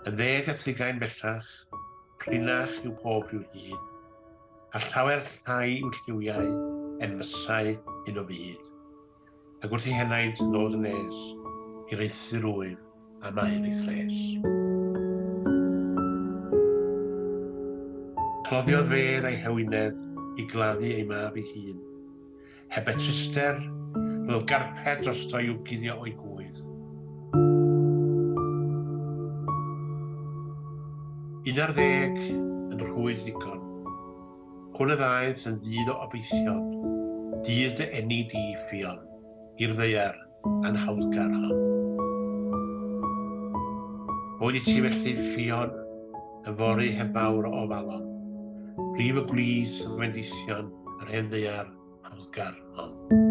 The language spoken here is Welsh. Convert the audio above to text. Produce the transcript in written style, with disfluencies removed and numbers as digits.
Yn ddeg a thrigain bellach, prinach yw pob rhyw hyd, a llawer llai yw lliwiau enfysau hyn o fyd. Ac wrth i henaint yn dod yn nes, hiraethu rwyf am aur ei thres. Cloddiodd fedd a'i hewinedd i gladdu ei mab ei hun. Heb betruster, roedd garped drosto i'w guddio o'i gŵydd. 11 yn rhwydd ddigon. Hwn y ddaeth yn ddydd o obeithion, dydd dy eni di, Ffion, i'r ddaear anhawddgar hon. Boed i ti felly, Ffion, yfory heb fawr o ofalon, rif y gwlith o fendithion yr hen ddaear hawddgar hon.